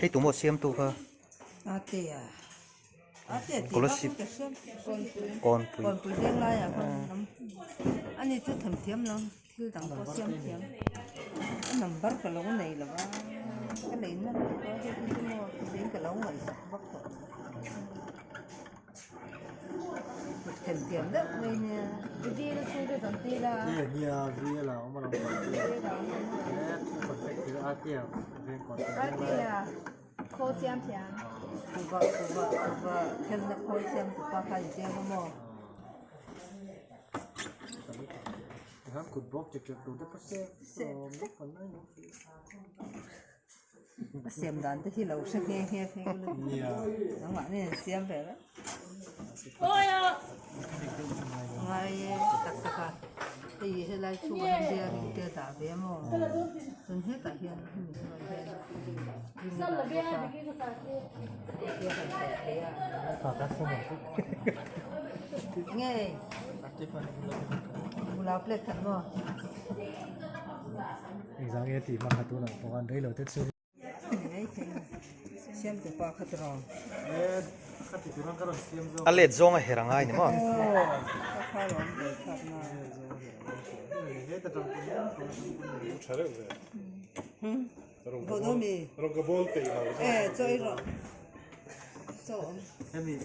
Hei tumaw siamtu kha Kolasib kawnpui A siam dan te hi lo hre nghe nghe phei ka lu nangmah nen an siam ve vek ngai e tak tak a hei helai chhungah hian bearing te a dah ve a maw chuan hetah hian hemi hnuaiah hian ring a dah bawk a he a han sawi thei a nge bulah plate khat maw. Engzah nge tih hmang kha tunah pawh khan reilo te chu. A let zawng a her a ngai ni maw? Hemi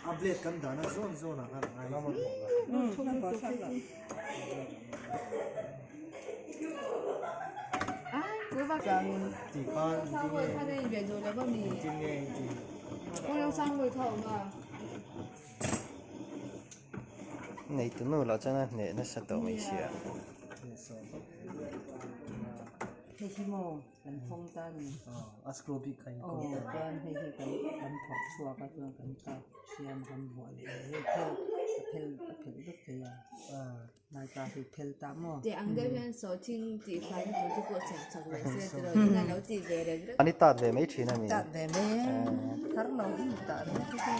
a blade kan dahna zawn zawnah khan a ngai. Nei tu nu lah chuan a hneh nasa tawh mai sia. Kan phawng ta ni. A screw bik kha in Aw chuan hei hi kan kan thawk chhuak a chuan kan tlak hriam kan vuah leh hei phel a phel a phelh vek thei a lai ta hi phel ta maw. Tih ang deuh hian sawhthing tih fai na tur te pawh siam chak leh se tiraw ina lo tih ve reng reng. An i tat ve mai thin a mi. Tat ve mai e thar lo hi tah reng reng e.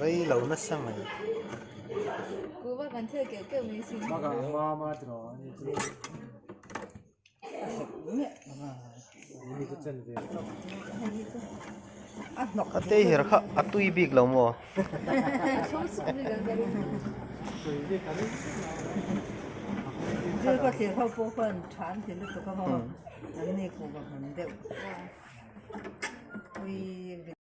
Rei lo nasa mai. A tei her kha a tui bik lo maw?